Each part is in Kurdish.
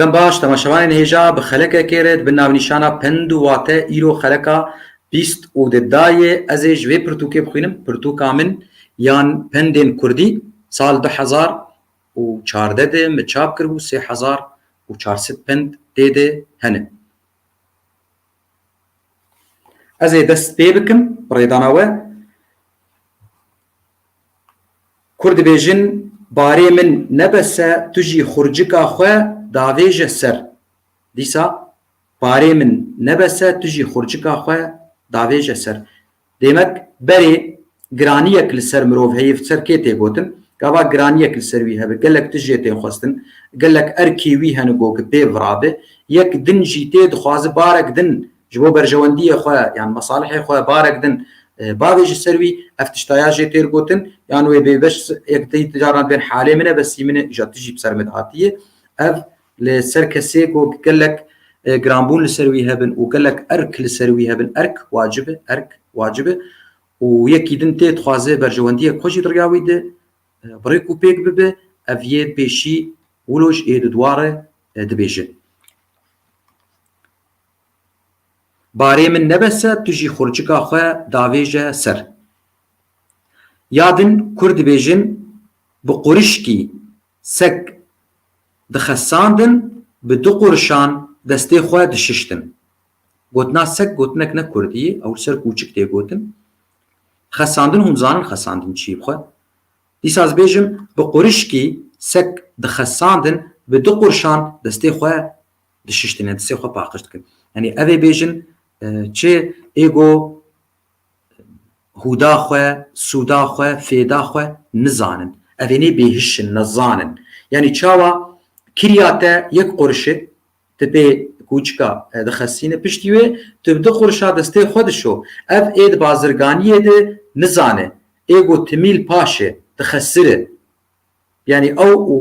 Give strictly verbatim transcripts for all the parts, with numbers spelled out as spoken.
Dem baş, temaşevanên hêja, bi xelekekê re di bin navnîşana pend û wate îro xeleka bîst û du dayê. Ez ê ji vê pirtûkê bixwînim. Pirtûka min yan pendên kurdî sal du hezar û çardeh de min çap kiribû, sê hezar û çar sed pend tê de hene. Ez ê dest pê bikim, bi rêdana we. Kur dibêjin, barê min nebese, tu jî xurcika xwe davêje ser. Dîsa, barê min nebese, tu jî xurcika xwe davêje ser. Demek berê giraniyek li ser mirov heye, ser kê tê gotin? Gava giraniyek li ser wî hebe, gelek tijê tê xwestin, gelek erkê wî hene go ki pê virabe, yek din jî tê dixwaze barek din ji bo berjewendiyê xwe, yan mesalihê xwe barek din, e, bavêje ser wî, ev tiştaya jê têr gotin, yan wê bê beş yek tê caran bên halê min e, besî min e, îja tu jî bi ser min hatiye. Ev li ser kesê ku gelek, e, giranbûn li ser wî hebin û gelek erk li ser wî hebin, erk wacib e, erk wacib e. Û yekî din tê dixwaze berjewendiyek xwe jî di riya wî de, e, bi rêk û pêk bibe, ev yê pêşî wilo ji ê di dware, e, dibêje. Barê min nebese, tu jî xurcika xwe davêje ser. Ya din kur dibêjin, bi qurişkî sek dixesandin, bi du qurişan destê xwe dişiştin. Gotina sek gotinek ne kurdî ye, ew li ser kûçik tê gotin. Xesandin hûn zanin xesandin çi ye bi xwe. Dîsa ez bêjim, bi qurişkî sek dixesandin, bi du qurişan destê xwe dişiştin, destê xwe paqij dikin. Yanî ev ê bêjin, e, çi ê go hûda xwe, sûda xwe, fêda xwe nizanin. Ev ê nê bêhiş in, nezan in. Yanî çawa kiriya te yek qurişe, tu pê kûçika, e, dixesîne, piştî wê tu bi du qurişa destê xwe dişo. Ev ê di bazirganiyê de nizane. Ê go timîl paş e, dixesire. Yanî ew û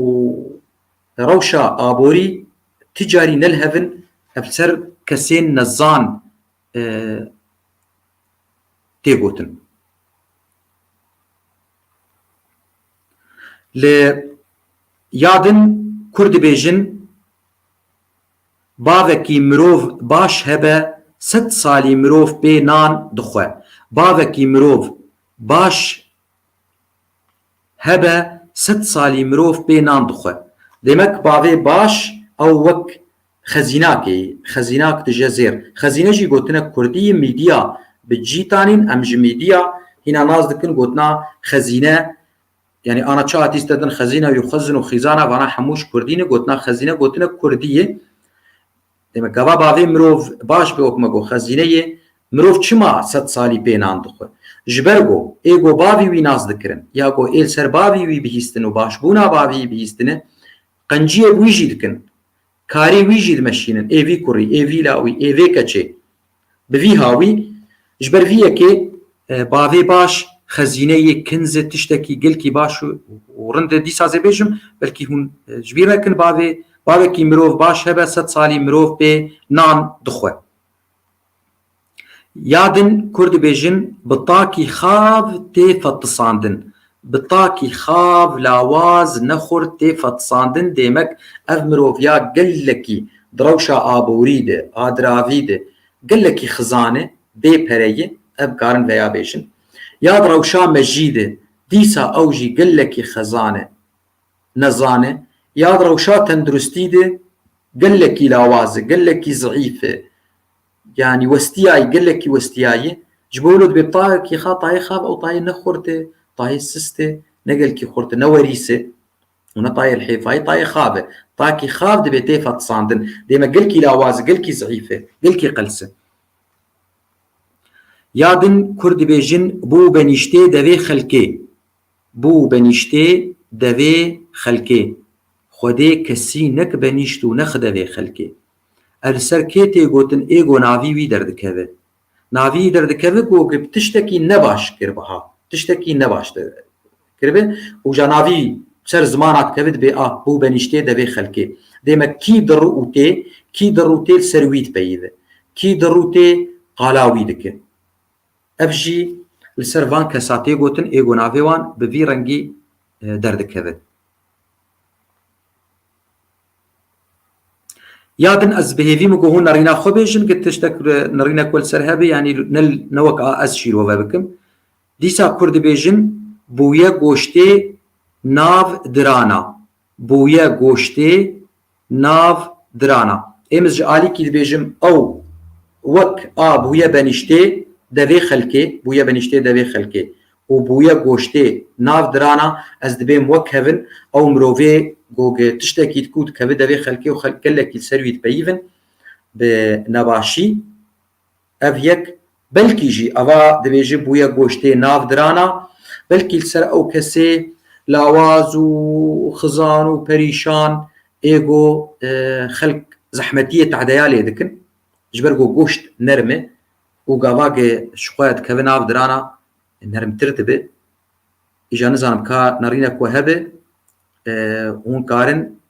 rewşa aborî ti carî ne li hev in, ev ser kesên nezan, e, tê gotin. Li ya din kur dibêjin, bavekî mirov baş hebe, sed salî mirov pê nan dixwe. Bavekî mirov baş hebe, sed salî mirov pê nan dixwe. Demek bavê baş ew wek xezînakê ye. Xezînak dije zêr. Xezîne jî gotinek kurdî ye, mîdiya bi cî tanîn, em ji mîdiya hîna nas dikin gotina xezîne. Yanî ana çi hatî te din xezîne û xezin û xîzana, vana hemû ji kurdî ne, gotina xezîne gotinek kurdî ye. Demek gava bavê mirov baş be, wek me got, xezîne ye. Mirov çima sed salî pê nan dixwe? Ji ber go ê go bavî wî nas dikirin, ya go ê li ser bavî wî bihîstin û başbûna bavî bihîstine, qenciyê bi wî jî dikin. Karê wî jî dimeşînin. Ê vî kurî, ê vî lawî, ê vê keçê. Bi vî hawî, ji ber vî yekê, e, bavê baş xezîne ye, kinz e, tiştekî gelkî baş û, û rind e. Dîsa zê bêjim, belkî hûn, e, ji bîr nekin bavê, bavekî mirov baş hebe, sed salî mirov pê nan dixwe. Ya din kur dibêjin, bi takî xav tê fetisandin. Bi takî xav, lawaz, nexurt tê fetisandin. Demek ev mirov ya gelekî di rewşa aborî de, a diravî de, gelekî xizan e, bê pere ye, ev karin veya bêjin. Ya di rewşa mejî de, dîsa ew jî gelekî xezan e, nezan e. Ya di rewşa tenduristî de gelekî lawaz e, gelekî zeîf e. Yanî westiyayî, gelekî westiyayî. Ji bo wilo dibê tayekî xa, tayê xav, ew tayê ne xurt e, tayê sist e, ne gelkî xurt e, ne werîs e. Û ne tayê lihêfayî, tayê xav e. Takî xav dibê tê fetisandin. Dême gelkî lawaz e, gelkî zeîf e, gelkî qels e. Ya din kur dibêjin, bû benîştê devê xelkê. Bû benîştê devê xelkê. Xwedê kesî nek benîşt û nexi devê xelkê. Ev li ser kê tê gotin, ê go navî wî derdikeve. Navî wî derdikeve ku bi tiştekî nebaş kiribe ha. Tiştekî nebaş de-, kiribe û ja navî ser zimana dikeve dibê a bû benîştê devê xelkê. Dême kî dir û tê, kî dir û tê li ser wî dipeyîve. Kî dir û tê qala wî dike. Ev jî li ser van kesa tê gotin, ê go navê wan bi vî rengî, e, derdikeve. Ya din ez bi hêvî min ku hûn nerîna xwe bêjin, ki tiştek, e, nerînek we li ser hebe, yanî ne, ne wek a ez şîrove bikim. Dîsa kur dibêjin, bûye goştê nav dirana. Bûye goştê nav dirana. Êm ez ji alîkî dibêjim, ew wek a bûye benîştê devê xelkê, bûye benîştê devê xelkê û bûye goştê nav dirana, ez dibêm wek kevin, ew mirovê ku gi tiştekî dikû dikeve devê xelkê û xelk gelekî li ser wî dipeyivin bi nebaşî. Ev yek, belkî jî eva dibêje bûye goştê nav dirana, belkî li ser ew kesê lawaz û xizan û perîşan ê ku, e, xelk zehmetiyê tehdeya lê dikin, ji ber ku goşt nerm e û gava ge ji xwe dikeve nav dirana nermtir dibe. Îja nizanim ka nerînek we hebe, e, hûn karin,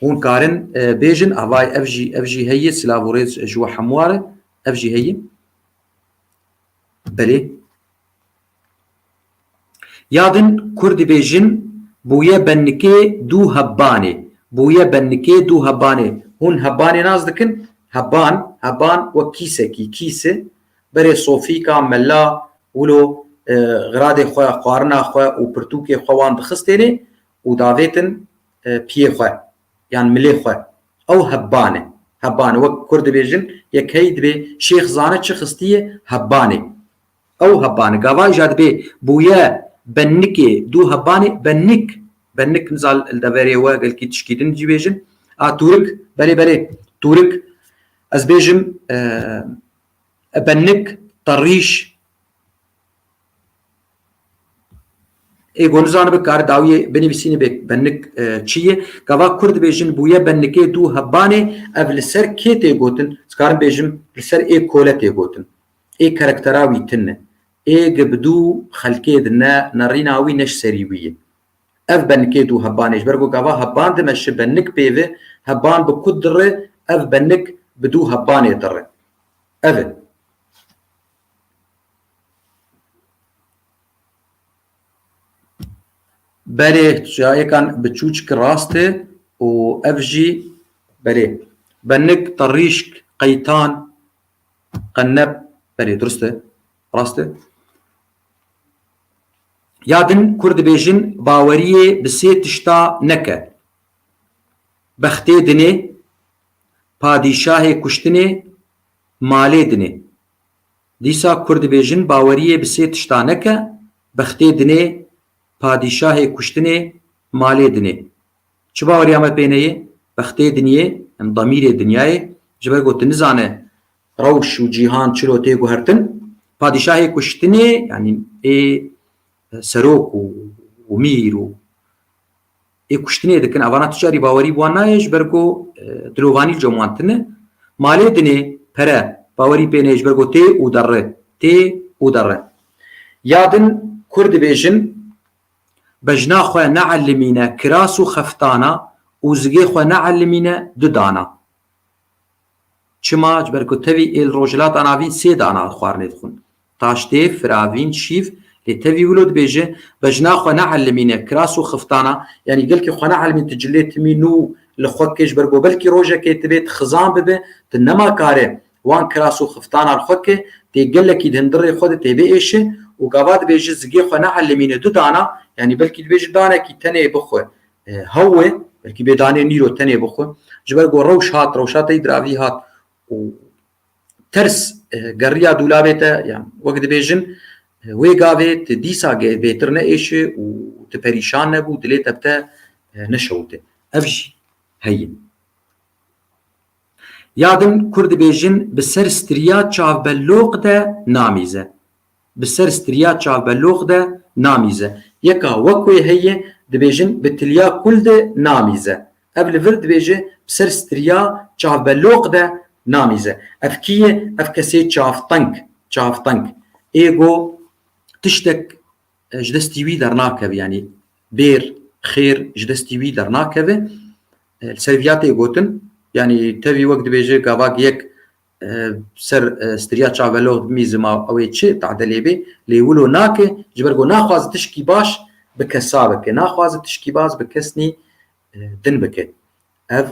hûn karin, e, bêjin, avay ev jî, ev jî heye, silav û rêz ji we hemû re, ev jî heye. Belê. Ya din kur dibêjin, bûye bennikê dû hebbanê. Bûye bennikê dû hebbanê. Hûn hebbanê nas dikin? Hebban, hebban wek kîsekî, kîse. Berê sofîka, mela, wilo, e, xiradê xwe, xwarina xwe û pirtûkê xwe wan dixistênê û davêtin, e, piyê xwe, yan milê xwe. Ew hebban e. Hebban e. Wek kur dibêjin, yek hey dibê şêx zane çi xistiye, hebban e. Ew hebban e. Gava îja dibê bûye bennikê dû hebbanê, bennik. Bennik nizal li deverê we gelkî tişkî din jî bêjin. A tûrik, belê, belê. Tûrik, ez bêjim, e, bennik, terriş. Ê ku nizanibe kare dawiyê binivîsîne bê bennik, e, çi ye. Gava kur dibêjin bûye bennikê dû hebbanê, ev li ser kê tê gotin? Ez karim bêjim li ser ê kole tê gotin. Ê karaktera wî tune. Ê gi bi dû xelkê di ne, nerîna wî ne ji serî wî ye. Ev bennikê dû hebbanê, ji ber ku gava hebban dimeşi bennik pê ve, hebban bi ku dire, ev bennik bi dû hebbanê dire. Ev e. Belê, çiyayêkan bi çûçik rast e û ev jî, belê. Bennik, terîşk, qeytan, qenep, belê, durust e, rast e. Ya din kur dibêjin, baweriyê bi sê tişta neke. Bextê dinê, padîşahê kuştinê, malê dinê. Dîsa kur dibêjin, baweriyê bi sê tişta neke, bextê dinê, padîşahê kuştinê, malê dinê. Çi baweriya me pê neyê? Bextê diniyê, em damîrê dinyayê, ji ber ku tu nizane rewş û cîhan çilo tê guhertin, padîşahê kuştinê, yanî ê serok û, û mîr û ê kuştinê dikin. Evana tu carî bawerî bi wan nayê, ji ber ku, e, dilovanî li cem wan tune. Malê dinê, pere, bawerî pê neyê, ji ber ku tê û derre, tê û derre. Ya din kur dibêjin, bejna xwe neelimîne kiras û xeftana û zigê xwe neelimîne du dana. Çima? Ji ber ku tevî ê li Rojhilata Navîn sê dana xwarinê dixwin. Taştê, firavîn, şîv, lê tevî wilo dibêje, bejna xwe neelimîne kiras û xiftana, yanî gelkî xwe neelimîn tu cilê timî nû li xwe ke, ji ber ku belkî rojekê tu bê tu xizan bibe, tu nema kare wan kiras û xiftana li xwe ke, tê gelekî di hundirê xwe de tê biêşe û gava dibêje zigê xwe neelimîne du dana, yanî belkî dibêje danekî tenê bixwe. E, hew e, belkî bê danê nîro tenê bixwe. Ji ber ku rewş hat, rewşa te yî diravî hat û ters, e, geriya dûlabê te, yan wek dibêjin, e, wê gavê tu dîsa ge-, bêtir neêşe û tu perîşan nebû, dilê te bi te, e, neşewite. Ev jî heye. Ya din kur dibêjin, bi ser stiriya çavbeloq de namîze. Bi ser stiriya çavbeloq de namîze. Yeka wek wê heye, dibêjin bi tiliya kul de namîze. Ev li vir dibêje bi ser stiriya çavbeloq de namîze. Ev kî ye? Ev kesê çavteng, çavteng. Ê go tiştek, e, ji destî wî dernakeve, yanî bêr, xêr ji destî wî dernakeve. E, li ser viya tê gotin, yanî tevî wek dibêje gavak yek, e, ser, e, stiriya çavelox dimîzima ew ê çi tade lê bê, lê wilo nake, ji ber ku naxwaze tişkî baş bi kesa bike, naxwaze tişkî baş bi kesnî, e, din bike. Ev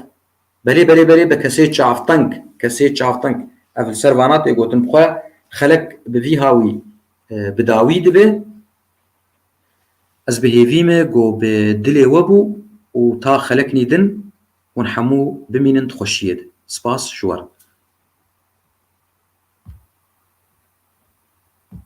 Belê, belê, belê, bi kesê çavteng, kesê çavteng. Ev li ser vana tê gotin, bi xwe xelek bi vî hawî, e, bi dawî dibe. Ez bi hêvî me ku bi dilê we bû û ta xelek nîdin hûn hemû bimînin di xweşiyê de. Spas ji we re.